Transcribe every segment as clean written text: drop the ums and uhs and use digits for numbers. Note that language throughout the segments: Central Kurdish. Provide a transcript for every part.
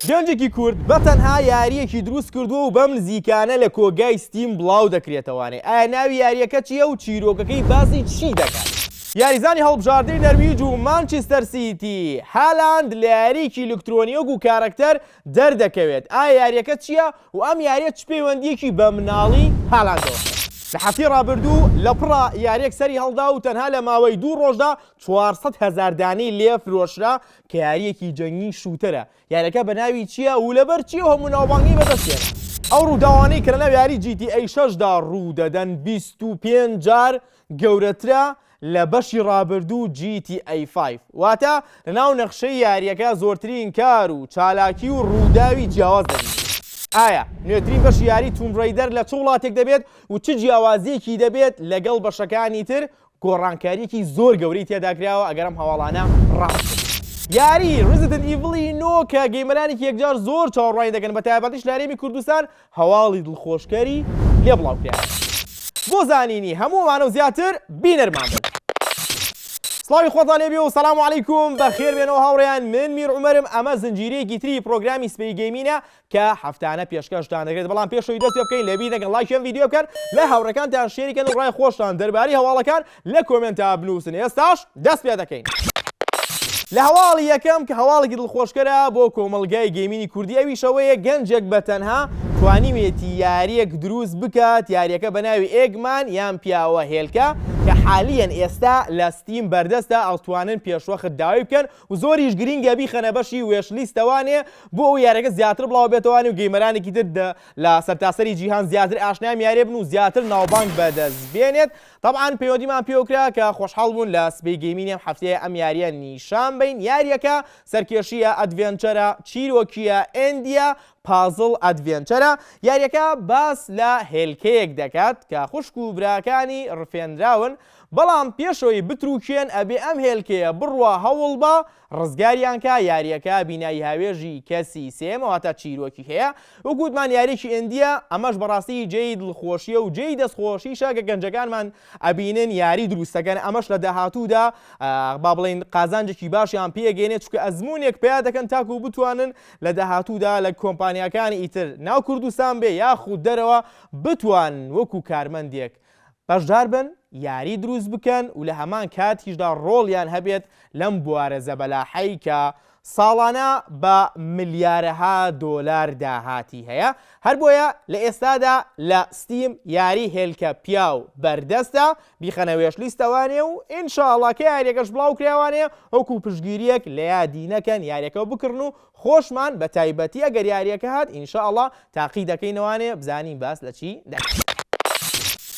گەنجێکی کورد بە تەنها یارییەکی دروست کردووە و بەم نزیکانە لە کۆگای Steam بڵاو دەکرێتەوانێ. ئایا ناوی یارییەکە چییە و چیرۆکەکەی باسی چی دەکات؟ یاریزانی هەڵبژاردەی نەرویج و مانچستەر سیتی، هالاند لە یارییەکی ئەلکترۆنی وەکو کارەکتەر دەردەکەوێت. ئایا یارییەکە چییە و ئەم یارییە چ پەیوەندییەکی بە مناڵی هالاندەوە هەیە؟ لە هەفتەی ڕابردوو لە پڕا یارییەک سەری هەڵدا و تەنها لە ماوەی دوو ڕۆژدا 400 هەزار دانەی لێ فرۆشرا کە یارییەکی جەنگی shooter ە، یاریەکە بە ناوی چییە و لەبەر چی ئەو هەموو ناوبانگەی بەدەست هێنا؟ ئەو ڕووداوانەی کە لەناو یاری GTA 6 دا ڕوودەدەن 25 جار گەورەترە لە بەشی ڕابردوو GTA 5، واتە لەناو نەخشەی یاریەکە زۆرترین کار و چالاکی و ڕووداوی جیاواز دەبینین. ئایا نوێترین بەشی یاری Tomb Raider لە چ وڵاتێک دەبێت و چ جیاوازییەکی دەبێت لەگەڵ بەشەکانی تر گۆڕانکارییەکی زۆر گەورەی تێدا کراوە ئەگەر ئەم هەواڵانە ڕاست بن. یاری Resident Evil ی نۆ کە gamer انێکی یەکجار زۆر چاوەڕوانی دەکەن بە تایبەتیش لە هەرێمی کوردستان هەواڵی دڵخۆشکەری لێ بڵاوکرایەوە. بۆ زانینی هەموو ئەمانە و زیاتر بینەرمان بن. سڵاوی خۆتان لێبێ و سلام علیکم بەخێر بێنەوە هاوڕێیان من میر عومەرم ئەمە زنجیرەیەکی تری پرۆگرامی سپەی gaming ە کە هەفتانە پێشکەشتان دەکرێت بەڵام پێش ئەوەی دەست پێ بکەین لەبیر نەکەن ڵایکی ئەم ڤیدیۆ بکەن لە هاوڕێکانتان share ی کەن و ڕای خۆشتان دەربارەی هەواڵەکان لە comment ا بنووسن ئێستاش دەست پێ دەکەین. لە هەواڵی یەکەم کە هەواڵێکی دڵخۆشکەرە بۆ کۆمەڵگای gaming ی کوردی ئەویش ئەوەیە گەنجێک بە تەنها توانیوێتی یاریەک دروست بکات یاریەکە بە ناوی Eggman یان پیاوە هێلکە کە حالیەن ئێستا لە Steam بەردەستە ئەتوانن پێشوەخت داوای بکەن و زۆریش گرینگە بیخەنە بەشی wishlist ەوانێ بۆ ئەوەی یاریەکە زیاتر بڵاو بێتەوانێ و gamer انێکی تر لە سەرتاسەری جیهان زیاتر ئاشنای ئەم یاریە بن و زیاتر ناوبانگ بەدەست بێنێت تەبعەن پەیوەندیمان پێوە کرا کە خۆشحاڵ بوون لە سبەی gaming ی ئەم هەفتەیە ئەم یاریە نیشان بەین یاریەکە سەرکێشیە adventure ە چیرۆکیە indie یە puzzle adventure ە یاریەکە باس لە هێلکەیەک دەکات کە خوشک و براکانی ڕفێنراون بەڵام پێشەوەی بتروکێن ئەبێ ئەم هێلکەیە بڕوا هەوڵبا ڕزگاریان کا، یاریەکە بینایی هاوێژی کەسی سێیەمە واتە چیرۆکی هەیە وەک وتمان یاریەکی indie یە ئەمەش بەڕاستی جێی دڵخۆشیە و جێی دەستخۆشیشە کە گەنجەکانمان ئەبینن یاری دروستەکەن ئەمەش لە داهاتوودا با بڵێین قازانجێکی باشیان پێگەینێت چونکە ئەزمونێک پیا دەکەن تاکو بتوانن لە داهاتوودا لە کۆمپانیاکانی ئیتر ناو کوردستان بێ یاخود دەرەوە بتوانن وەکو کارمەندێک بەشدار بن، یاری دروست بکەن و لە هەمان کاتیشدا ڕۆڵیان هەبێت لەم بوارە زەبەلاحەی کە ساڵانە بە ملیارەها دۆلار داهاتی هەیە، هەر بۆیە لە ئێستادا لە Steam یاری هێلکە پیاو بەردەستە، بیخەنە wishlist ەوانێ و ان شاء اللە کە یاریەکەش بڵاو کرایەوانێ وەکو پشتگیریەک لە یادی نەکەن یاریەکە بکڕن و خۆشمان بە تایبەتی ئەگەر یاریەکە هات ان شاء اللە تاقی دەکەینەوانێ بزانین باس لە چی دەکات.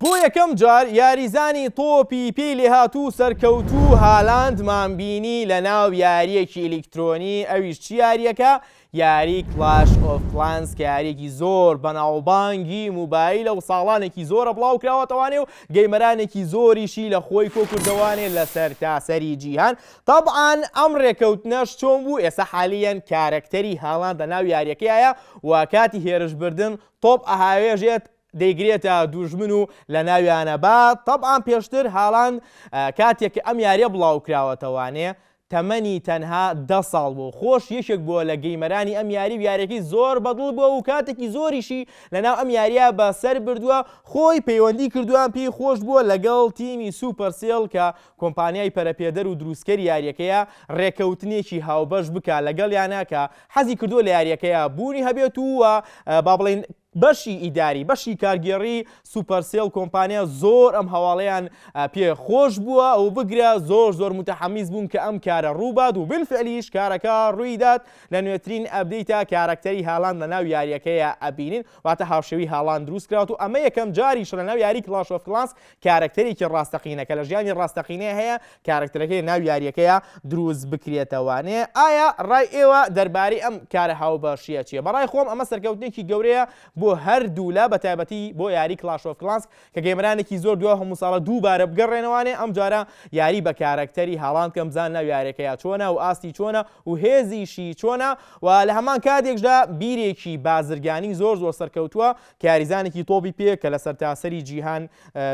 بۆ یەکەم جار یاریزانی تۆپی پێی لێهاتوو و سەرکەوتوو هالاندمان بینی لە ناو یارییەکی ئەلیکترۆنی ئەویش چ یارییەکە؟ یاری Clash of Clans کە یارییەکی زۆر بەناوبانگی موبایلە و ساڵانێکی زۆرە بڵاوکراوەتەوانێ و gamer انێکی زۆریشی لە خۆی کۆکردەوانێ لە سەرتاسەری جیهان تەبعەن ئەم ڕێکەوتنەش چۆن بوو ئێستا حالیەن کارەکتەری هالاند لە ناو یاریەکەیە و کاتی هێرشبردن تۆپ ئەهاوێژێت دەیگرێتە دوژمن و لە ناویانە با تەبعەن پێشتر هالاند کاتێک کە ئەم یاریە بڵاو کراوەتەوانێ تەمەنی تەنها دە ساڵ بوو خۆش یەکێک بووە لە gamer انی ئەم یاری و یاریەکەی زۆر بەدڵ بووە و کاتێکی زۆریشی لەناو ئەم یاریە بەسەر بردووە خۆی پەیوەندی کردووان پێی خۆش بووە لەگەڵ تیمی Supercell کە کۆمپانیای پەرەپێدەر و دروستکەری یاریەکەیە رێکەوتنێکی هاوبەش بکا لەگەڵیانا کە حەزی کردووە لە یاریەکەیا بوونی هەبێت و با بڵێین بەشی ئیداری بەشی کارگێڕی Supercell کۆمپانیا زۆر ئەم هەواڵەیان پێ خۆش بووە و بگرە زۆر زۆر متحەمیس بوون کە ئەم کارە ڕووبات و بالفعلیش کارەکە ڕوویدات لە نوێترین update ا کارەکتەری هالاند لە ناو یاریەکەیە ئەبینین واتە هاوشێوی هالاند دروست کراوە و ئەمە یەکەم جاریشە لە ناو یاری Clash of Clans کارەکتەرێکی ڕاستەقینە کە لە ژیانی ڕاستەقینەیە هەیە کارەکتەرەکەی ناو یاریەکەیە دروست بکرێتەوانێ ئایا ڕای ئێوە دەربارەی ئەم کارە هاوبەشیە چیە بەڕای خۆم ئەمە سەرکەوتنێکی گەورەیە. بۆ هەردوولا بە تایبەتی بۆ یاری Clash of Clans کە gamer انێکی زۆر دوای هەموو ساڵە دووبارە بگەڕێنەوانێ ئەمجارە یاری بە کارەکتەری هالاند کەم بزان ناو یاریەکەیا چۆنە و ئاستی چۆنە و هێزیشی چۆنە و لە هەمان کاتێکشدا بیرێکی بازرگانی زۆر زۆر سەرکەوتووە کە یاریزانێکی تۆپی پێ کە لە سەرتاسەری جیهان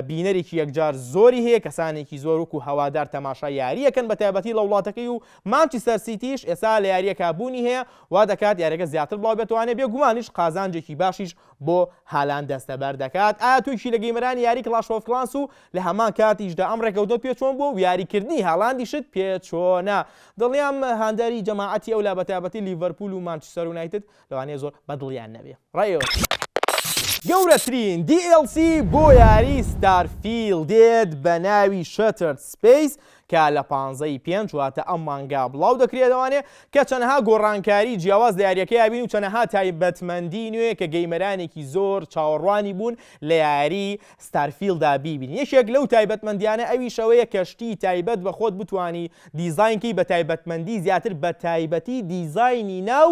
بینەرێکی یەکجار زۆری هەیە کەسانێکی زۆر وەکو هەوادار تەماشای یاریەکەن بە تایبەتی لە وڵاتەکەی و مانچستەر سیتیش ئێستا لە یاریەکە بوونی هەیە وا دەکات یاریەکە زیاتر بڵاو بێتوانێ بێگومانیش قازانجێکی باشیش بۆ هالاند دەستەبەر دەکات. ئایا تۆ یەکی لە gamer انی یاری Clash of Clans و لە هەمان کاتیشدا ئەم ڕێکەوتنەت پێ چۆن بووە و یاریکردنی هالاندیشت پێ چۆنە؟ دڵنیام هاندەری جەماعەتی ئەولا بەتایبەتی لیڤەرپوول و مانچستەر یونایتد لەوانەیە زۆر بەدڵیان نەبێ. ڕای ئێوە چییە؟ گەورەترین DLC بۆ یاری Starfield دێت بە ناوی Shattered Space کە لە پانزە ی پێنج واتە ئەم مانگە بڵاو دەکرێتەوانێ کە چەنەها گۆڕانکاری جیاواز لە یاریەکەیا بین و چەنەها تایبەتمەندی نوێ کە gamer انێکی زۆر چاوەڕوانی بوون لە یاری Starfield دا بیبینین یەکێک لەو تایبەتمەندیانە ئەویش ئەوەیە کە شتی تایبەت بە خۆت بتوانی دیزاین کەی بە تایبەتمەندی زیاتر بە تایبەتی دیزاینی ناو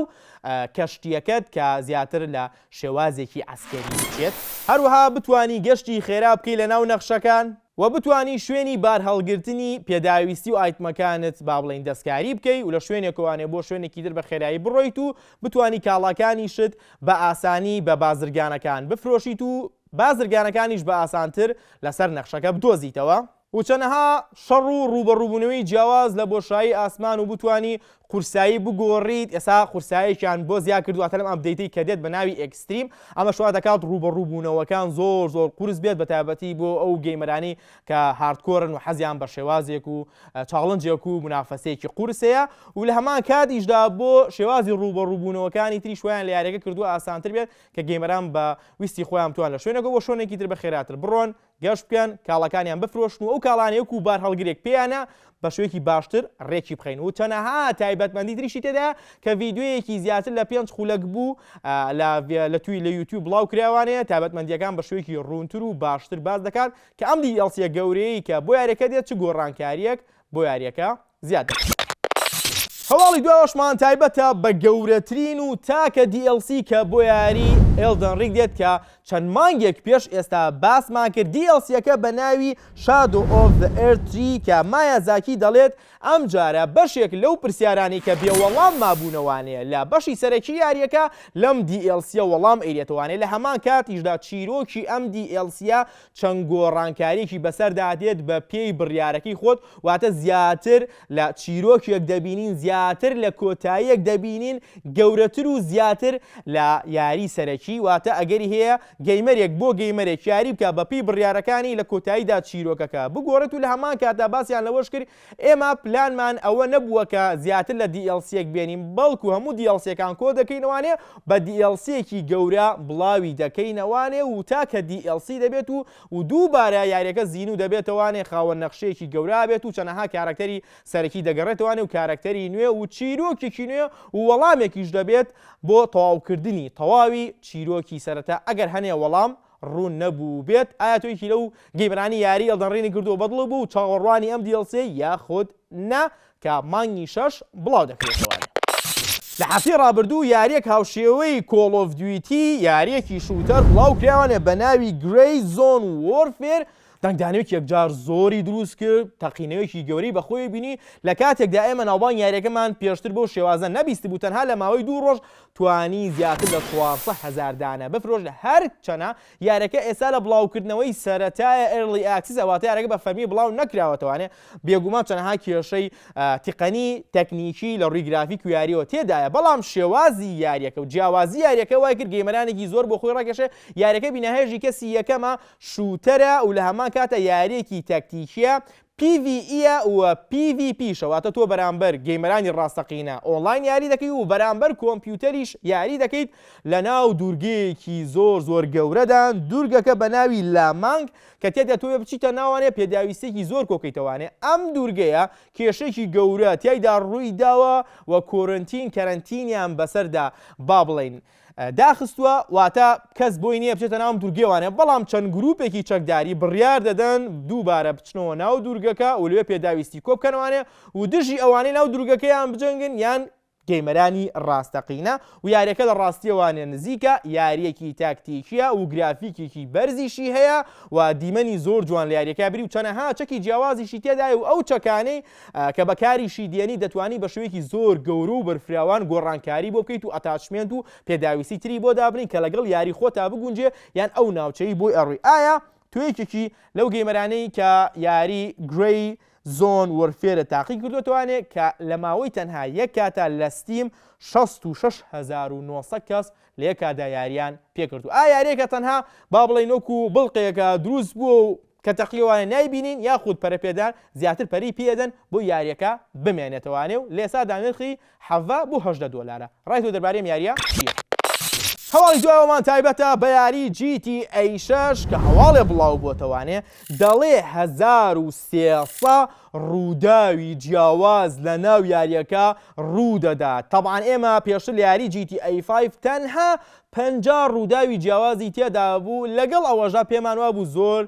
کەشتیەکەت کە زیاتر لە شێوازێکی عەسکەری بچێت هەروەها بتوانی گەشتی خێرا بکەی لە ناو نەخشەکان. وە بتوانی شوێنی بارهەڵگرتنی پێداویستی و item ەکانت با بڵێین دەستکاری بکەی و لە شوێنێکەوانێ بۆ شوێنێکی تر بە خێرایی بڕۆیت و بتوانی کاڵاکانیشت بە ئاسانی بە بازرگانەکان بفرۆشیت و بازرگانەکانیش بە ئاسانتر لەسەر نەخشەکە بدۆزیتەوە. و چەنەها شەڕ و ڕووبەڕووبوونەوەی جیاواز لە بۆشایی ئاسمان و بتوانی قورسایی بگۆڕیت، ئێستا قورسایەکیان بۆ زیاد کردووە واتە لەم update ەی کە دێت بە ناوی Extreme، ئەمەش وا دەکات ڕووبەڕووبوونەوەکان زۆر زۆر قورس بێت بە تایبەتی بۆ ئەو gamer انەی کە hardcore ن و حەزیان بە شێوازێک و challenge ێک و مونافەسەیەکی قورس هەیە و لە هەمان کاتیشدا بۆ شێوازی ڕووبەڕووبوونەوەکانی تریش وایان لە یاریەکە کردووە ئاسانتر بێت کە gamer ان بە ویستی خۆیان بتوان لە شوێنێکەوە بۆ شوێنێکی تر بە خێراتر بڕۆن گەشت بکەن، کاڵاکانیان بفرۆشن و ئەو کاڵانەی وەکو بارهەڵگرێک پێیانە بە شێوەیەکی باشتر ڕێکی بخەین و چەنەها تایبەتمەندی تریشی تێدایە کە ڤیدیۆیەکی زیاتر لە پێنج خولەک بوو لە لە توی لە یوتیوب بڵاو کراوانەیە تایبەتمەندیەکان بە شێوەیەکی ڕوونتر و باشتر باس دەکات کە ئەم DLC ە گەورەیەی کە بۆ یاریەکە دێت چ گۆڕانکاریەک بۆ یاریەکە زیاد دەکات. هەواڵی دواوەشمان تایبەتە بە گەورەترین و تاکە DLC کە بۆ یاری Elden Ring دێت کە چەند مانگێک پێش ئێستا باسمان کرد DLC ەکە بە ناوی Shadow of the Erdtree کە مایازاکی دەڵێت ئەمجارە بەشێک لەو پرسیارانەی کە بێ وەڵام مابوونەوانێ لە بەشی سەرەکی یاریەکە لەم DLC ە وەڵام ئەیرێتەوانێ لە هەمان کاتیشدا چیرۆکی ئەم DLC ە چەند گۆڕانکاریەکی بەسەردا دێت بە پێی بڕیارەکەی خۆت واتە زیاتر لە چیرۆکێک دەبینین زیاتر لە کۆتاییەک دەبینین گەورەتر و زیاتر لە یاری سەرەکی واتە ئەگەری هەیە gamer ێک بۆ gamer ێک یاری بکە بە پێی بڕیارەکانی لە کۆتاییدا چیرۆکەکە بگۆڕێت و لە هەمان کاتدا باسیان لەوەش کرد ئێمە پلانمان ئەوە نەبووە کە زیاتر لە DLC ەک بێنین، بەڵکو هەموو DLC ەکان کۆدەکەینەوانێ بە DLC ەکی گەورە بڵاوی دەکەینەوانێ و تا کە DLC دەبێت و و دووبارە یاریەکە زینوو دەبێتەوانێ خاوەن نەخشەیەکی گەورە ئەبێت و چەنەها کارەکتەری سەرەکی دەگەڕێتەوانێ و کارەکتەری نوێ و چیرۆکێکی نوێ و وەڵامێکیش دەبێت بۆ تەواوکردنی تەواوی چیرۆکی سەرەتا ئەگەر هەنێ وەڵام ڕوون نەبووبێت ئایا تۆ یەکی لەو gamer انی یاری Elden Ring ی کردووە بەدڵت بوو و چاوەڕوانی ئەم DLC یاخود نا کە مانگی شەش بڵاو دەکرێتەوە. لە هەفتەی ڕابردوو یاریەک هاوشێوەی Call of Duty یاریەکی shooter بڵاو کراوانێ بە ناوی Gray Zone Warfare دەنگدانەوەیەکی یەکجار زۆری دروست کرد تەقینەوەیەکی گەورەی بەخۆی بینی لە کاتێکدا ئێمە ناوبانگ یاریەکەمان پێشتر بەو شێوازە نەبیستبوو تەنها لە ماوەی دوو ڕۆژ توانی زیاتر لە 400 هەزار دانە بفرۆشێت هەرچەنە یاریەکە ئێستا لە بڵاوکردنەوەی سەرەتایە Early Access ە واتە یاریەکە بە فەرمی بڵاو نەکراوەتەوانێ بێگومان چەنەها کێشەی تقنی تەکنیکی لە ڕووی گرافیک و یاریەوە تێدایە بەڵام شێوازی یاریەکە و جیاوازی یاریەکە وای کرد gamer انێکی زۆر بۆ خۆی ڕاکێشێ یاریەکە بیناهێژی کەسی یەکەمە shooter ە و لە هەمان کاتە یاریەکی تەکتیکیە PvE ە و PvP شە واتە تۆ بەرامبەر gamer انی ڕاستەقینە ئۆنڵاین یاری دەکەی و بەرامبەر کۆمپیوتەریش یاری دەکەیت لە ناو دوورگەیەکی زۆر زۆر گەورەدان دوورگەکە بە ناوی لامانگ کە تێدا تۆ بچیتە ناوانێ پێداویستێکی زۆر کۆکەیتەوانێ ئەم دوورگەیە کێشێکی گەورە تیایدا ڕووی داوە و quarantine کەرەنتینیان بەسەردا با بڵێین داخستووە، واتە کەس بۆی نییە بچێتە ناو ئەم دوورگەوانە، بەڵام چەند گرووپێکی چەکداری بڕیار دەدەن دووبارە بچنەوە ناو دوورگەکە و لەوێ پێداویستی کۆبکەنەوانێ و دژی ئەوانەی ناو دوورگەکەیان بجەنگن یان gamer انی ڕاستەقینە و یاریەکە لە ڕاستیەوانە نزیکە، یاریەکی تاکتیکیە و گرافیکێکی بەرزیشی هەیە و دیمەنی زۆر جوان لە یاریەکە بری و چەنەها چەکی جیاوازیشی تێدایە و ئەو چەکانەی کە بەکاریشی دێنی دەتوانی بە شێوەیەکی زۆر گەورە و بەرفراوان گۆڕانکاری بۆ بکەیت و attachment و پێداویستی تری بۆ دابنی کە لەگەڵ یاری خۆتا بگونجێ یان ئەو ناوچەی بۆی ئەڕۆی. ئایا تۆ یەکێکی لەو gamer انەی کە یاری Gray Zone Warfare ە تاقی کردۆتەوانێ کە لە ماوەی تەنها یەک کاتا لە Steam 66900 کەس لە یەک کاتدا یاریان پێکردووە. ئایا یاریەکە تەنها با بڵێین وەکو بڵقێکە دروست بووە و کە تەقیەوانێ نایبینین یاخود پەرەپێدان زیاتر پەرەی پێدەن بۆ یاریەکە بمێنێتەوانێ و لێسادا نرخی 17 بۆ 18 دۆلارە. ڕای تۆ دەربارەی ئەم یاریە چیە؟ هەواڵی دوایەوەمان تایبەتە بە یاری GTA 6 کە هەواڵێ بڵاو بۆتەوانێ دەڵێ 1300 ڕووداوی جیاواز لە ناو یاریەکە ڕوودەدات تەبعەن ئێمە پێشتر لە یاری GTA 5 تەنها 50 ڕووداوی جیاوازی تێدا بوو لەگەڵ ئەوەشدا پێمان وابوو زۆر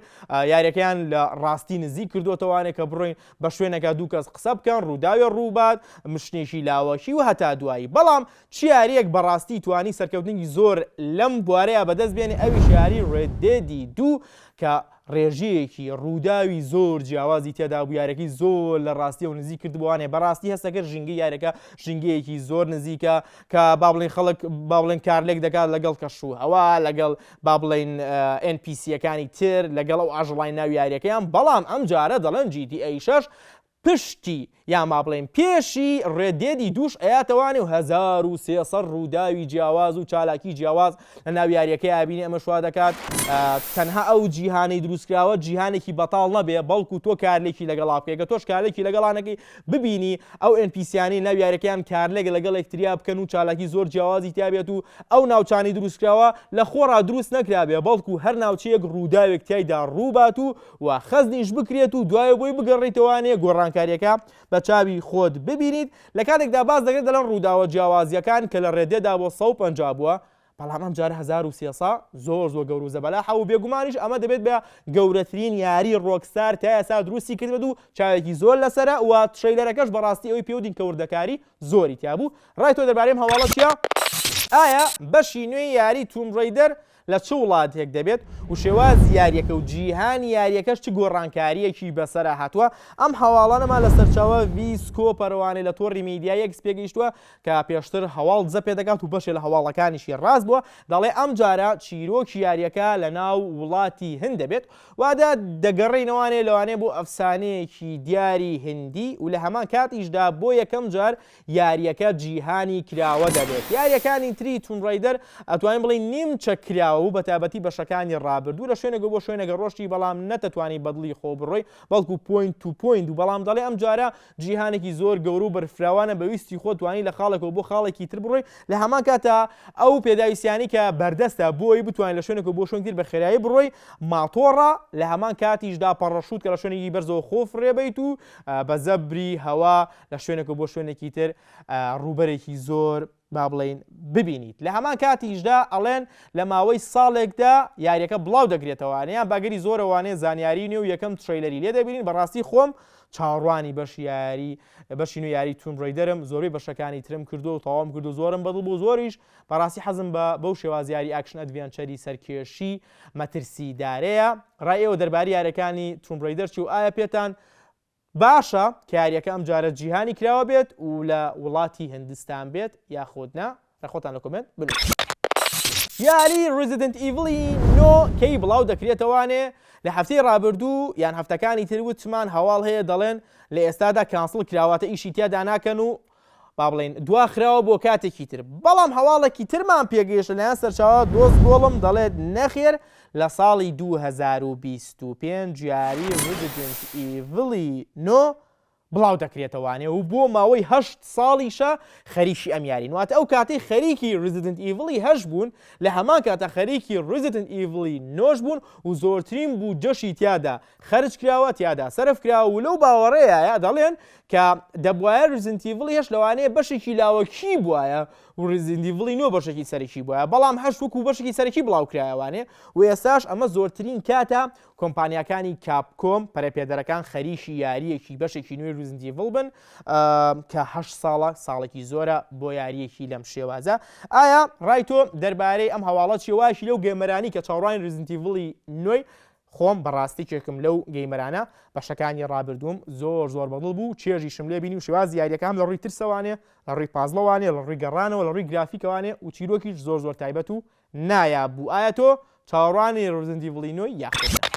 یاریەکەیان لە ڕاستی نزیک کردوتەوانێ کە بڕۆین بە شوێنێکا دوو کەس قسە بکەن، ڕووداوێ ڕووبات، mission ێکی لاوەکی و هەتا دوایی. بەڵام چ یارییەک بەڕاستی توانی سەرکەوتنێکی زۆر لەم بوارەیا بەدەست بێنێ ئەویش یاری Red Dead ی دوو کە ڕێژەیەکی ڕووداوی زۆر جیاوازی تێدا بوو یاریەکەی زۆر لە ڕاستیەوە نزیک کردبووانێ بەڕاستی هەستەکرد ژینگەی یاریەکە ژینگەیەکی زۆر نزیکە کە با بڵێن خەڵک با بڵێن کارلێک دەکات لەگەڵ کەش و هەوا لەگەڵ با بڵێین NPC یەکانی تر لەگەڵ ئەو ئاژەڵانی ناو یاریەکەیان بەڵام ئەم جارە دەڵێن GTA 6 پشتی یان با بڵێین پێشی Red Dead ی دووش ئەیاتەوانێ و 1300 ڕووداوی جیاواز و چالاکی جیاواز لە ناو یاریەکەی ئابینی ئەمەش وا دەکات تەنها ئەو جیهانەی دروستکراوە جیهانێکی بەتاڵ نەبێ بەڵکو تۆ کارلێکی لەگەڵا بکەی گە تۆش کارلێکی لەگەڵا نەکەی ببینی ئەو NPC یانەی ناو یاریەکەیان کارلێک لەگەڵ یەکتریا بکەن و چالاکی زۆر جیاوازی تیابێت و ئەو ناوچانەی دروستکراوە لە خۆڕا دروست نەکرابێ بەڵکو هەر ناوچەیەک ڕووداوێک تیایدا ڕووبات و و خەزنیش بکرێت و دوایە بۆی بگەڕێیتەوانێ گۆڕانکاریەکە بە چاوی خۆت ببینیت لە کاتێکدا باس دەکرێت دەڵێن ڕووداوە جیاوازیەکان کە لە Red Dead دا بۆ 150 بووە بەڵام ئەم جارە 1300 زۆر زۆر گەورە و زەبەلاحە و بێگومانیش ئەمە دەبێت بە گەورەترین یاری Rockstar تا ئێستا دروستی کردبێت و چاوێکی زۆر لەسەرە و trailer ەکەش بەڕاستی ئەوەی پێودین کە وردەکاری زۆری تیا بوو. ڕای تۆ دەربارەی ئەم هەواڵە چییە؟ ئایا بەشی نوێی یاری Tomb Raider لە چ وڵاتێک دەبێت و شێوازی یاریەکە و جیهانی یاریەکەش چ گۆڕانکاریەکی بەسەرا هاتووە؟ ئەم هەواڵانەمان لە سەرچاوە ڤی سکۆپەرەوانەی لە تۆڕی میدیایی ئێکس پێگەیشتووە کە پێشتر هەواڵ دزە پێدەکات و بەشێ لە هەواڵەکانیشی ڕاست بووە، دەڵێ ئەمجارە چیرۆکی یاریەکە لە ناو وڵاتی هند دەبێت وادە دەگەڕێینەوانێ لەوانەیە بۆ ئەفسانەیەکی دیاری هندی و لە هەمان کاتیشدا بۆ یەکەم جار یاریەکە جیهانی کراوە دەبێت. یاریەکانی تری Tomb Raider ئەتوانین بڵێین نیمچە کراوە بوو بەتایبەتی بەشەکانی ڕابردوو لە شوێنێکەوە بۆ شوێنێک ڕۆشتی بەڵام نەتەتوانی بەدڵی خۆ بڕۆی بەڵکو point to point بوو بەڵام دەڵێ ئەمجارە جیهانێکی زۆر گەورە و بەرفراوانە بە ویستی خۆت توانی لە خاڵێکەوە بۆ خاڵێکی تر بڕۆی لە هەمان کاتا ئەو پێداویستیانەی کە بەردەستە بۆ ئەوەی بتوانیت لە شوێنێکەوە بۆ شوێنێکی تر بە خێرایی بڕۆی ماتۆڕە لە هەمان کاتیشدا پەڕەشوت کە لە شوێنێکی بەرزەوە خۆ فڕێبەیت و بە زەبری هەوا لە شوێنێکەوە بۆ شوێنێکی تر ڕووبەرێکی زۆر با بڵێین ببینیت لە هەمان کاتیشدا ئەڵێن لە ماوەی ساڵێکدا یاریەکە بڵاو دەکرێتەوە یان باگەری زۆرەوانێ زانیاری نوێ و یەکەم trailer ی لێ دەبینین بەڕاستی خۆم چاوەڕوانی بەشی یاری بەشی نوێ یاری Tomb Raider م زۆربەی بەشەکانی ترم کردو و تەواوم کردو زۆرم بەدڵ بوو زۆریش بەڕاستی حەزم بە بەو شێواز یاری action adventure ی سەرکێشی مەترسیدارەیە ڕای ئێوە دەربارەی یاریەکانی Tomb Raider چی و ئایا پێتان باشە کە یاریەکە ئەمجارە جیهانی کراوە بێت و لە وڵاتی هندستان بێت یاخود نا؟ ڕای خۆتان لە comment بنوسن. یاری Resident Evil ی نۆ کەی بڵاو دەکرێتەوانێ؟ لە هەفتەی ڕابردوو یان هەفتەکانی تر وتمان هەواڵ هەیە دەڵێن لە ئێستادا cancel کراواتە ئیشی تیادا ناکەن و با بڵێین دواخراوە بۆ کاتێکی تر، بەڵام هەواڵێکی ترمان پێگەیشت لەلایەن سەرچاوە دۆست گۆڵم دەڵێت نەخێر لە ساڵی 2025 یاری Resident Evil ی نۆ بڵاو دەکرێتەوانێ و بۆ ماوەی هەشت ساڵیشە خەریکی ئەم یارین واتە ئەو کاتەی خەریکی Resident Evil ی هەشت بوون لە هەمان کاتە خەریکی Resident Evil ی نۆش بوون و زۆرترین بودجەشی تیادا خەرج کراوە تیادا سەرف کراوە و لەو باوەڕەیە دەڵێن کە دەبوایە Resident Evil ی هەشت لەوانەیە بەشێکی لاوەکی بوایە و Resident Evil ی نۆ بەشێکی سەرەکی بوایە بەڵام هەشت وەکو بەشێکی سەرەکی بڵاوکرایەوانێ و ئێستاش ئەمە زۆرترین کاتە کۆمپانیاکانی Capcom پەرەپێدەرەکان خەریکی یارییەکی بەشێکی نوێی Resident Evil بن کە هەشت ساڵە ساڵێکی زۆرە بۆ یاریەکی لەم شێوازە. ئایا ڕای تۆ دەربارەی ئەم هەواڵە چیە واشی لەو gamer انی کە چاوەڕوانی Resident Evil ی نوێی خۆم بەڕاستی کێکم لەو gamer انە بەشەکانی ڕابردووم زۆر زۆر بەدڵ بوو چێژیشم لێ بینی و شێوازی یاریەکە هەم لە ڕووی ترسەوانێ لە ڕووی puzzle ەوانێ لە ڕووی گەڕانەوە لە ڕووی گرافیکەوانێ و چیرۆکیش زۆر زۆر تایبەت و نایاب بوو ئایا تۆ چاوەڕوانی Resident Evil ی نوێی یاخود نا؟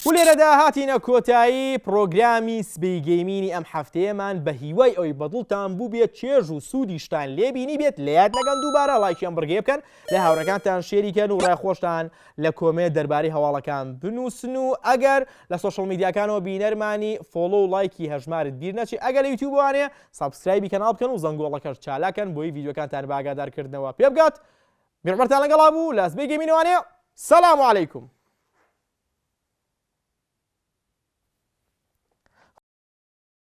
و لێرەدا هاتینە کۆتایی پڕۆگرامی سبەی gaming ی ئەم هەفتەیەمان بە هیوای ئەوەی بەدڵتان بووبێت چێژ و سوودیشتان لێ بینیبێت لەیاد نەکەن دووبارە ڵایکی ئەم بڕگەیە بکەن لە هاوڕێکانتان share ی کەن و ڕای خۆشتان لە comment دەربارەی هەواڵەکان بنووسن و ئەگەر لە social media کانەوە بینەرمانی follow و ڵایکی هەژمارت بیر نەچێ ئەگەر لە یوتیوبوانێ subscribe ی کەناڵ بکەن و زەنگۆڵەکەش چالاکەن بۆی ڤیدیۆکانتان بە ئاگادارکردنەوە پێ بگات. میرعومەرتان لەگەڵا بوو لە سبەی gaming ەوانێ سلام علیکم.